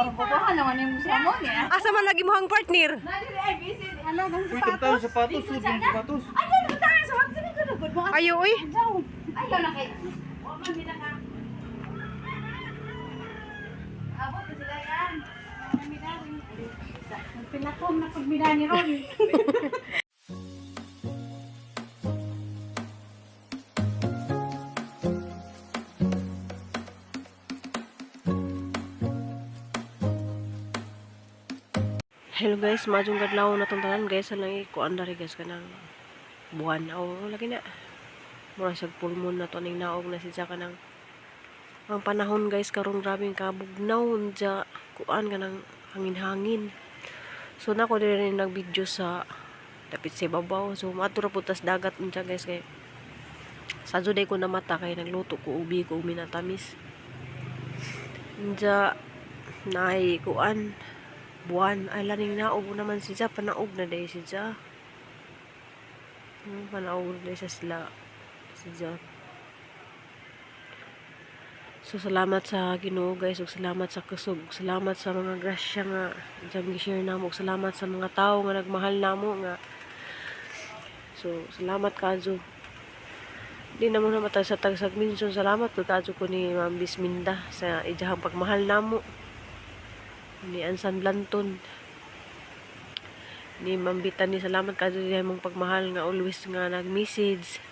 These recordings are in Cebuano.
Marubukuhan naman yung sa mo niya. Asa man lagi mo ang partner? Nandito ay busy. Ano nang Uy, tagtaon sapatos, sud yung sapatos. Ayaw na tayo sa wag ko na gud mo. Ayo oy. Ayaw na kay. Wa man nila ka. Abot na sila yan. Pinakom na pagmina ni Ron. Hello guys, maayong kadlaw na tong tanan guys, lang ikuan dari guys kanang buwan o lagi na. Mura siya full moon na to ning naog na siya kanang ang panahon guys karon grabing kabugnaw unja kuan kanang hangin-hangin. So nako diri rin nag-video sa dapit sa ibabaw. So maadto ra pud tas dagat unja guys kay sa juday ko namata kay nagluto ko ubi ko minatamis. Unja naay kuan buwan ay laning naog naman siya, panaog na dahil siya. Panaog na dahil siya sila siya. So salamat sa Ginoo guys, ug salamat sa kusog, salamat sa mga grasya nga diyang gi-share namo, ug salamat sa mga tawo nga nagmahal namo nga. So salamat kaadyo. Di na mo namatay sa tagsag minson, salamat pud kaadyo ko ni Ma'am Bisminda sa iyahang pagmahal namo ni Ansan Blanton, ni Ma'am Bitani, salamat kaadyo diha imong pagmahal nga always nga nag-message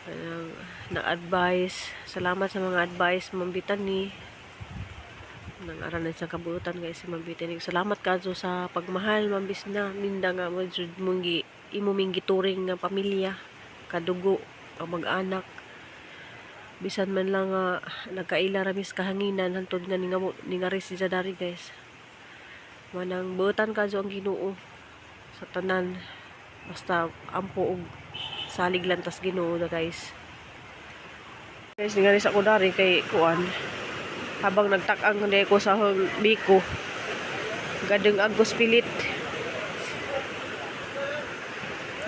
kanang nag-advise. Salamat sa mga advice, Ma'am Bitani, nang aran sa kabuutan guys si Ma'am Bitani. Salamat kaadyo sa pagmahal, Ma'am Bisna Minda, nga mo jud mong gi imo ming gituring nga pamilya, kadugo, kamag-anak, bisan man lang nga nagkaila ra mis kahanginan hantod nga ningari si dari guys. Manang buotan kaadyo ang Ginoo sa tanan, basta ampo og salig lang tas Ginoo na guys. Guys, ningari sa ko dari kay kuan habang nagtak-ang hindi ko sa biko gadeng agos pilit.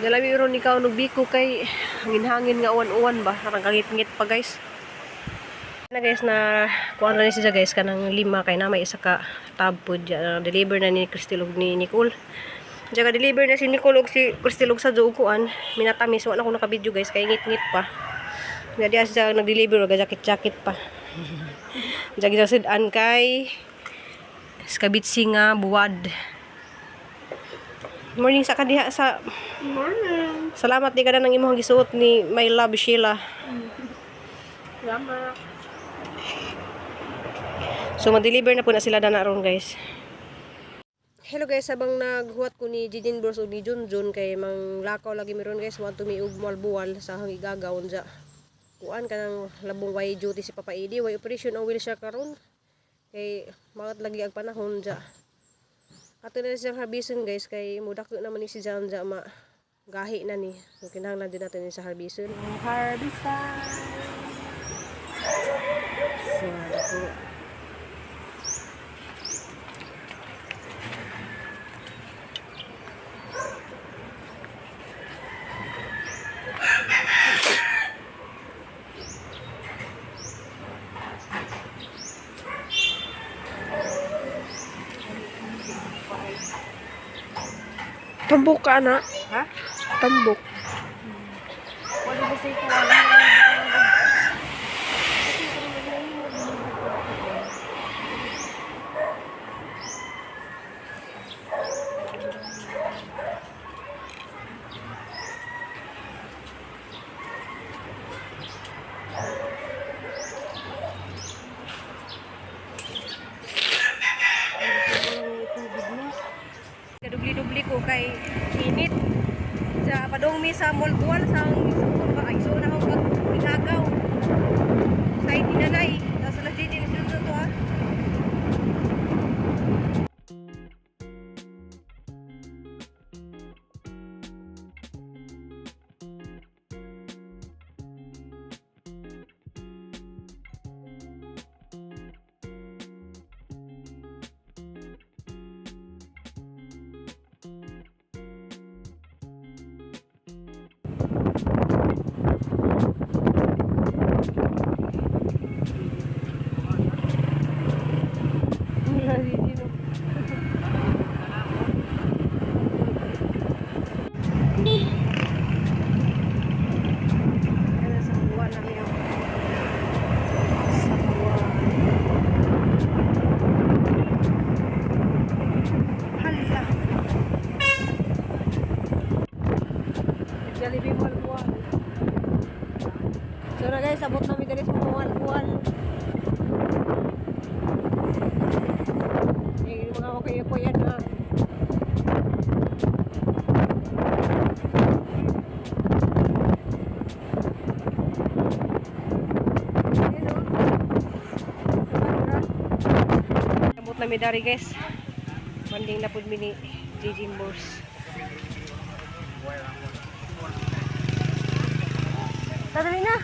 Nalami ron ikaw og biko kay hangin-hangin nga uwan-uwan ba, parang kangit-ngit pa guys. Na guys, na kuan ra ni siya guys kanang lima kay na may isa ka tab pod diya. Deliver na ni Cristel ug ni Nicole. Diya ka deliver na si Nicole ug si Cristel ug sa og kuan minatamis. Wala ko naka-video guys kay ngit-ngit pa. Nga diya siya nag-deliver og jacket-jacket pa. Diya gid sidan kay skabitsi nga buwad. Morning sa kadiha sa Morning. Salamat di ka na ng imong gisuot ni my love Sheila. Salamat. So ma-deliver na po na sila na ron guys. Hello guys, habang naghuwat ko ni Jijin Bros o ni Junjun kay manglakaw lagi meron guys, want to mi og mualbual sa hangigagaw unja. Kuan kanang labong way duty si Papa Edi, way operation ang wheelchair karon. Kay magat lagi ang panahon ja. Ato na siyang harbison guys kay mudako naman ni si Jan ja ma gahi na ni. So kinahanglan din natin ni sa harbison. Harvest time. So, dako. Tambok ka na. Ha? Tambok. Wala ba sa ikaw? Kadubli-dubli ko kay init. Sa padong mi sa Molbual sa ang isukon ba ay so na ako pag inagaw. Side ni nanay. Tapos sila JJ ni sila to ah. na mi dari guys. Manding na pud mi ni Gigi Bors. Tadali na.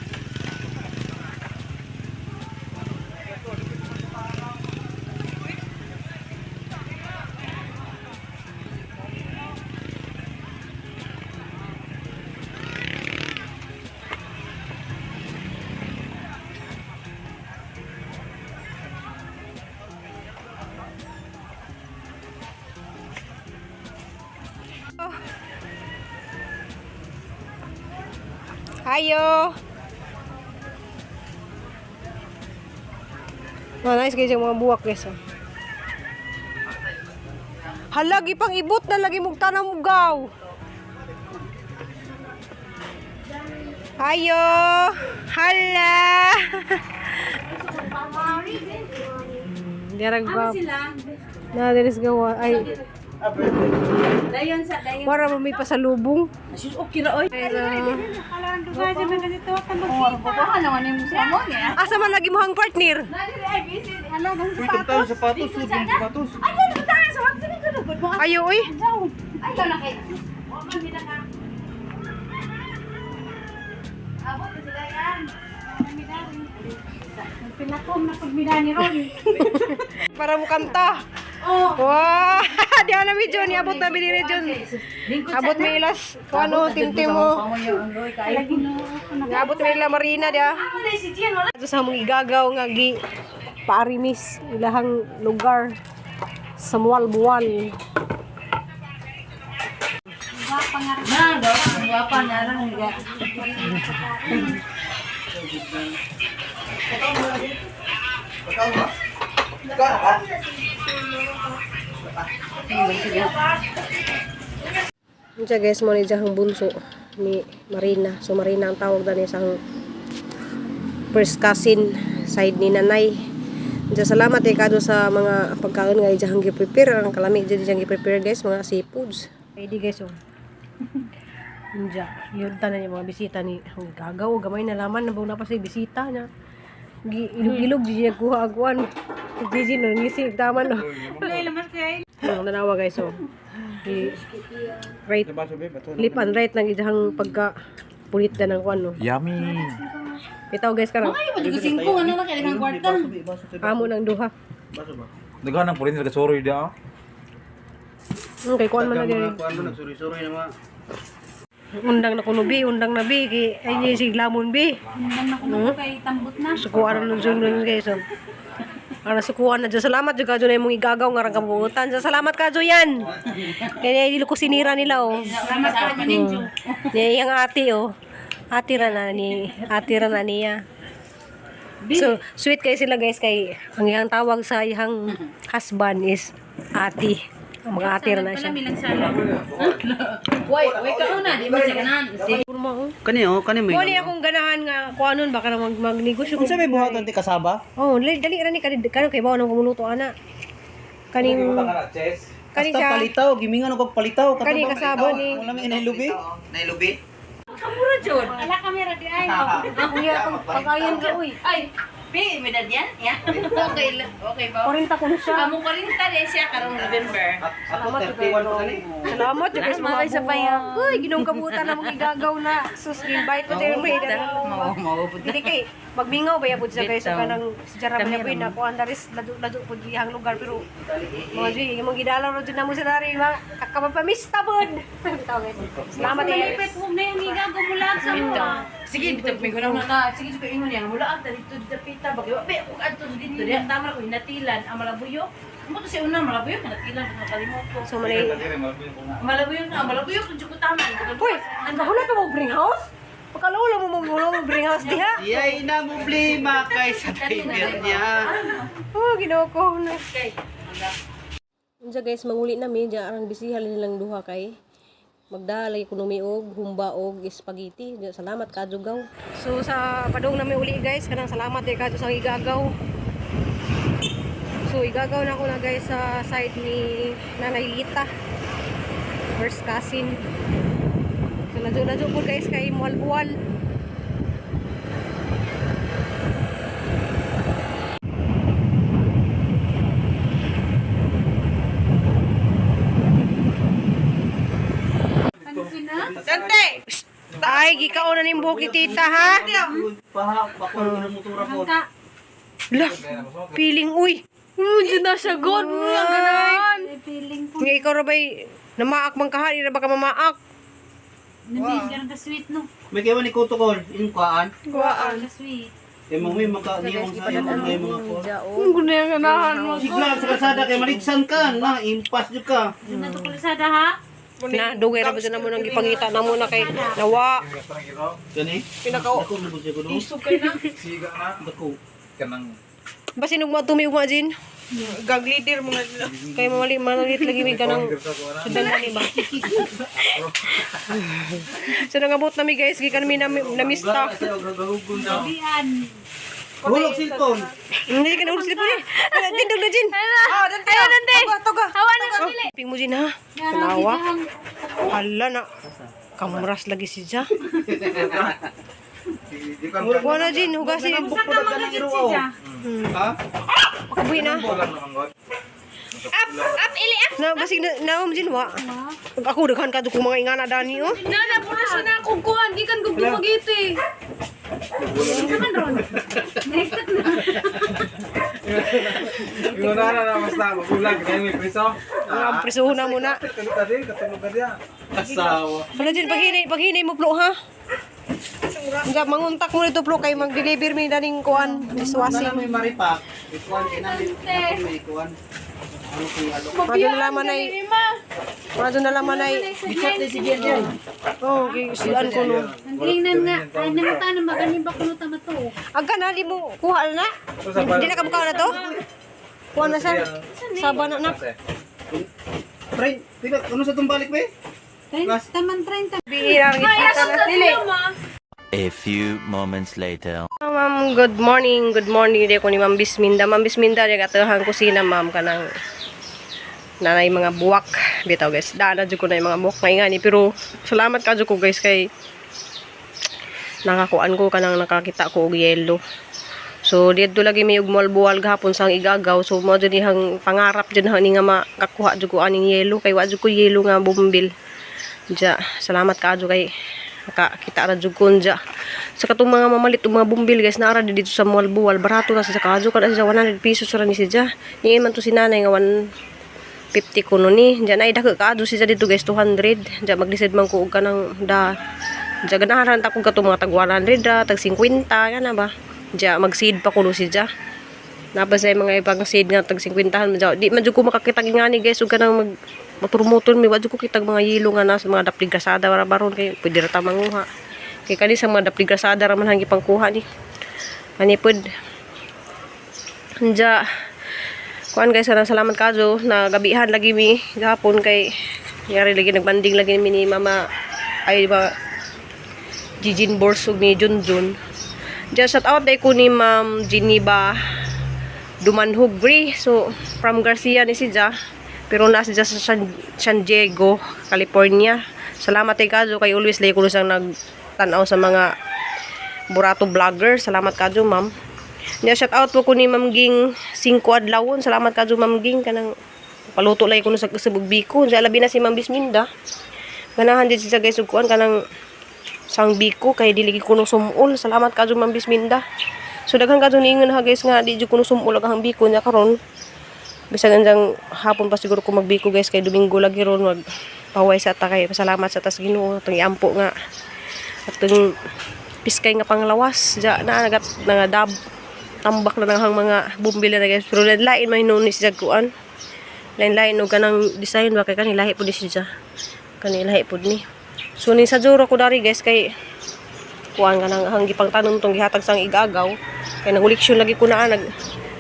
Ayo. Oh, nice guys yung mga buwak guys. Oh. Hala, gipang ibot na lagi mong tanang mugaw. Ayo. Hala. Dirag ba? Na diris gawa ay. Dayon sa dayon. Wara mo may pasalubong. Okay ra oy. Pero, Kalaan duga dyan na ganito ka magkita. asa man lagi mo ang partner? Naliri ay busy. Hala gang Uy, tugtaw yung sapatos. Sud yung sapatos. Ayaw na tayo sa wag sige ko lugod mo. Ayo oy. Ayaw na kay. Wa man mi na ka. Abot na sila yan. Pinakom na pagmina ni Ron. Para mo kanta. Oh. Wow! Di na mi John, iabot na mi ni John. Abot mi ilas kung ano timtim mo. Lagi no. Abot mi ila Marina dia. Si Gian wala. Ato sa among igagaw nga gi paarimis ilahang lugar sa Mualbual. Na, daw guwapa na lang. Unsa guys mo ni diyang bunso ni Marina. So Marina ang tawag dani sa first cousin side ni nanay. Diya salamat eh kado sa mga pagkaon nga diyang gi-prepare ang kalami dyan diyang gi-prepare guys mga seafoods. Ready guys oh. Unja, yun tanan yung mga bisita ni ang gagaw gamay na laman na na pa sa bisita niya. Gi ilog-ilog di niya kuha agwan. Busy no ngisi tama no. Wala lamas kay. Ang tanawa guys oh. Gi right Baso, be, bato. lip and right ng idahang pagka pulit na ng kwan no. Yummy. Bitaw guys karon. Ay, wala ko singko ano na kay kang kwarta. Amo ng duha. Baso ba? Naghanang po rin sila kasuroy da. Kay kuan man na diri. Kuan mo nagsuri-suri na mga. Undang na kuno bi, undang na bi kay ay ni sig lamon bi. Undang na kuno kay tambot na. Sukuan na jud nun guys. Oh. Ara sukuan na dyan. Salamat jud kadyo na imong igagaw nga rang kabuutan. Salamat kadyo yan. Kaya dili ko sinira nila oh. Salamat ka ninyo. Ni iyang ate oh. Ate ra na ni, ate ra na niya. So, sweet kay sila guys kay ang iyang tawag sa iyang husband is ate. Ang mga ate ra na siya. Milang sala. Way, way ka una, di man sa kanan. Kurma oh. Kani oh, kani mo. Mo ni akong ganahan nga kuanon baka na magnegosyo. Unsa may buhaton ti kasaba? Oh, dali dali ra ni kani kano kay bawo nang kumuluto ana. Kaning kani Basta siya. palitaw, gimingan og palitaw. Kani kasaba ni. Wala may inailubi. Ala kamera di ay. Kuya pag-ayan ka uy. Ay, Pi, may dad yan? Yeah. Okay, okay ba? 40 ko na siya. Amo 40 din siya karong November. Salamat 31 pa kani. Salamat jud guys mga sa payag. Uy, ginong kabutan na mong igagaw na. Sus, invite ko tayo may Dili kay magmingaw ba ya pud sa guys so kanang sejarah ba ya na kuan daris lado-lado pud iyang lugar pero mga jud imong gidalaw ra jud namo sa dari mga kakapamista pud. Bitaw guys. Salamat eh. Malipit mo na yung igago mula sa mo. Sige, bitag may gunaw na ka. Sige, ko ingon niya. Mula ang dito dito pita bagay. Wa be ug adto dito diya tama ko hinatilan ang malabuyok. Mo to si una malabuyok hinatilan ko nakalimot ko. So manay. Malabuyok na, malabuyok jud ko tama. Uy, ang kahula pa mo bring house? Pagkalaw mo mo mo bring house diha. Iyay na problema kay sa driver niya. Oh, Ginoo ko na. Okay. Unsa guys, manguli na mi diya arang bisihan nilang duha kay magdalay kuno mi og humba og spaghetti. Diya, salamat kadyo gaw. So sa padung nami uli guys, kanang salamat kay kadyo sa igagaw. So igagaw na ko na guys sa side ni Nanay Lita. First cousin. So ladyo-ladyo po guys kay Mualbual. kaon na ning buhok ni tita ha. Paha, pakul ng motora ko. La, piling uy. Diyan na siya, God. Ang ganahan. Nga ikaw ra bay namaak man ka ha, di ra ba ka mamaak? May kayo ni Kuto Kol, yung kuhaan. Kuhaan. Yung mga may maka, niyong sa yung mga mga ko. Ang ganda yung ganahan mo. Sigla sa kalsada kay maligsan ka, na impas jud ka. Na dugay ra ba dyan na mo nang gipangita na mo na kay nawa. Kani? Pinaka Dako na po siya ko do. Isog kay na. Siga na. Dako. Kanang Basin ugma tumi ugma jin. Gang leader mga nila. Kay mawali manalit lagi mi kanang sundan mo ni ba. So nangabot nami guys, gikan mi namista. Hulog cellphone. Hindi ka nahulog sila po ni. Tindog na jin. Oh, dante. Ayo dante. Toga, toga. Ping mo jin ha. Tanawa. Hala na. Kamras lagi si Ja. di kan Kuha na jin, hugasi. Ha? Kabuhi na. Kulang naman god. Up, ili, up. Na basig na naom jin wa. Ako daghan ka kung mga ingana dani oh. Na, na, puro siya na akong kuhan. Di kan gugdo magiti. Yung na na basta magulang kay may preso. Ang preso na muna. Tulog ka din, katulog ka diya. Asawa. Wala jin paghinay, paghinay mo plo ha. Nga manguntak mo nito plo kay mag-deliver mi daning kuan dishwashing. Sana may maripak. Ikuan kay namin may ikuan. Ano kung alok. Mga nalaman ay Mga nalaman ay Bichat ni si Jen Jen. Oh, okay, sudan ko no. Ang nga. Ay, namuta na magaling ba kuno tama to? Agka na di mo kuha na. Di na kabukaw na to? Kuha na sir. Saba na na. Pre, pila ano sa tumbalik be? Taman 30. Bihira ang ipita na. Dili. A few moments later. Ma'am, good morning. Good morning di ko ni Ma'am Bisminda. Ma'am Bisminda di katuhang kusina ma'am kanang nanay mga buwak bitaw guys. Dana jud ko na yung mga buwak nga ni pero salamat ka jud ko guys kay nakakuan ko kanang nakakita ko og yelo. So didto lagi may og buwal gahapon sang igagaw. So mo jud dihang pangarap jud ni nga makakuha jud ko aning yelo kay wa jud ko yelo nga bumbil. Diya, salamat kaadyo kay nakakita ra jud ko diya. Sa katong mga mamalit og mga bumbil guys naara di dito sa Mualbual barato ra sa kaadyo kada siya 100 pesos ra ni siya. Niya man to si nanay nga 150 kuno ni. Diya nay dako kaadyo siya dito guys 200. Diya maglisod man ko og kanang da. Diya ganahan ta ko katong mga tag 100 ra, tag 50 kana ba. Diya mag-seed pa kuno siya. Napa sa mga ibang seed nga tag 50 man diya. Di man jud ko makakita ngani guys ug kanang mag mapromoton mi wa jud ko kitag mga yelo nga nasa mga daplig kasada ra baron kay pwede ra ta manguha. Kay kani sa mga daplig kasada ra man hangi pangkuha ni. Ani pod. Anja kuan guys sarang salamat kajo na gabihan lagi mi gahapon kay yari lagi nagbanding lagi mi ni mama ay ba Jijin Borsog ni Junjun. Just shout out day ko ni Ma'am Geneva Dumanhugri. So, from Garcia ni si Ja. Pero nasa siya sa San Diego, California. Salamat kay Kajo kay always lay ko siyang nagtanaw sa mga Burato vlogger. Salamat kajo, ma'am. Nya shout out po ko ni Ma'am Ging 5 adlawon. Salamat kajo, Ma'am Ging kanang paluto lay ko sa Sabog Biko. Diya labi na si Ma'am Bisminda. Ganahan din siya guys ug kuan kanang sang biko kay dili gyud kuno sumul. Salamat kajo Ma'am Bisminda. So daghan kadto niingon ha guys nga di jud kuno sumul ang biko niya karon. Bisag anjang hapon pa siguro ko magbiko guys kay Domingo lagi ron mag paway sa ta kay pasalamat sa tas Ginoo atong iampo nga atong piskay nga panglawas ja na nagat nangadab tambak na lang ang mga bumbila na guys pero lain may hinuon ni siya kuan lain lain og kanang design ba kay kani lahi pud ni siya kani lahi pud ni. So ni sa juro ko dari guys kay kuan kanang ang gipang tanom tong gihatag sang igagaw kay nanguliksyon lagi ko na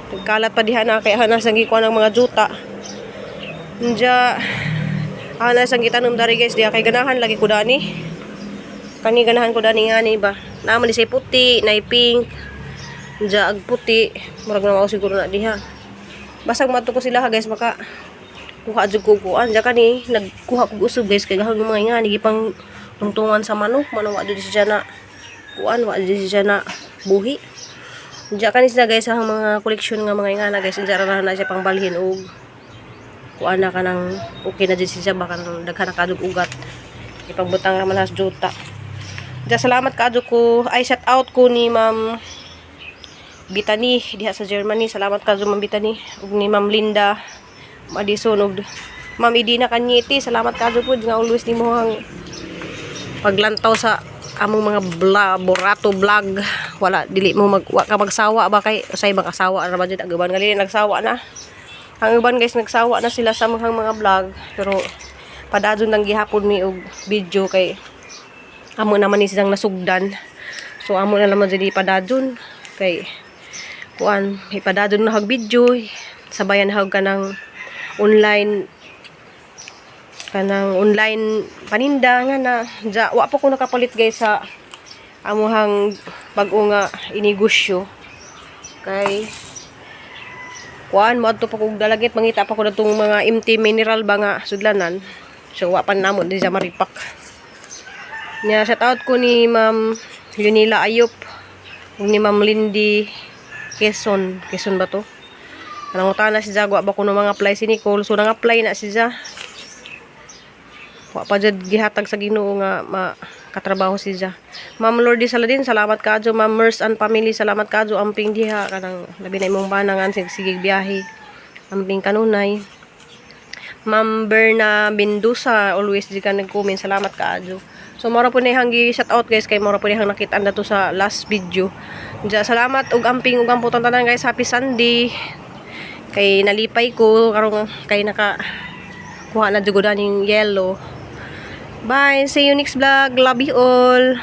nagkalat pa diha na kay ana sang gikuan ang mga juta. Nja ana sang gitanom dari guys diha kay ganahan lagi ko dani. Kani ganahan ko dani nga ni ba. Naa man ni say puti, nay pink. Nja ag puti, murag na mao siguro na diha. Basag mato ko sila ha guys maka kuha jud ko kuan ja kani nagkuha kog usog guys kay gahang mga nga ni gipang tungtungan sa manok manok wa jud siya na kuan wa jud siya na buhi. Diya kani sila guys ang mga koleksyon nga mga ingana guys diya ra na siya pangbalhin og kuan na kanang okay na jud siya baka nang daghan na kadug ugat ipagbutang ra man has juta. Ja, salamat kaadto ko. Ay, shout out ko ni Ma'am Bitani diha sa Germany. Salamat kaadto, Ma'am Bitani, ug ni Ma'am Linda Madison ug Ma'am Idina Kanyete. Salamat kaadto pud nga always nimo ang paglantaw sa among mga borato vlog. Wala, dili mo mag, wa ka magsawa ba, kay usay makasawa ra ba jud ang uban nga dili nagsawa na. Ang uban, guys, nagsawa na sila sa mga vlog, pero padadon lang gihapon mi og video kay amo naman ni silang nasugdan, so amo na naman jud ipadadon kay kuan, ipadadon na hag video, sabayan hag kanang online paninda nga na. Ja, wa pa ko nakapalit, guys, sa amuhang bag-o nga inegosyo kay kuan, moadto pa kog Dalagit, mangita pa ko datong mga empty mineral ba nga sudlanan, so wa pa namo di sa maripak nya. Shout out ko ni Ma'am Leonila Ayop ug ni Ma'am Lindy Quezon. Quezon ba to? Nangutana si Jagwa ba kuno mga apply si Nicole, so nang-apply na si Ja. Wa pa jud gihatag sa Ginoo nga makatrabaho si Ja. Ma'am Lourdes Saladin, salamat kaadyo. Ma'am Merce and family, salamat kaadyo. Amping diha kanang labi na imong bana nga sige sige biyahe. Amping kanunay. Ma'am Berna Mendoza, always di ka nag-comment. Salamat kaadyo. So mora po na ihang shout out, guys, kay mora po na ihang nakita na to sa last video. Ja, salamat ug amping ug amputan tanan, guys. Happy Sunday. Kay nalipay ko karong kay naka kuha na jud ko yung yellow. Bye. See you next vlog. Love you all.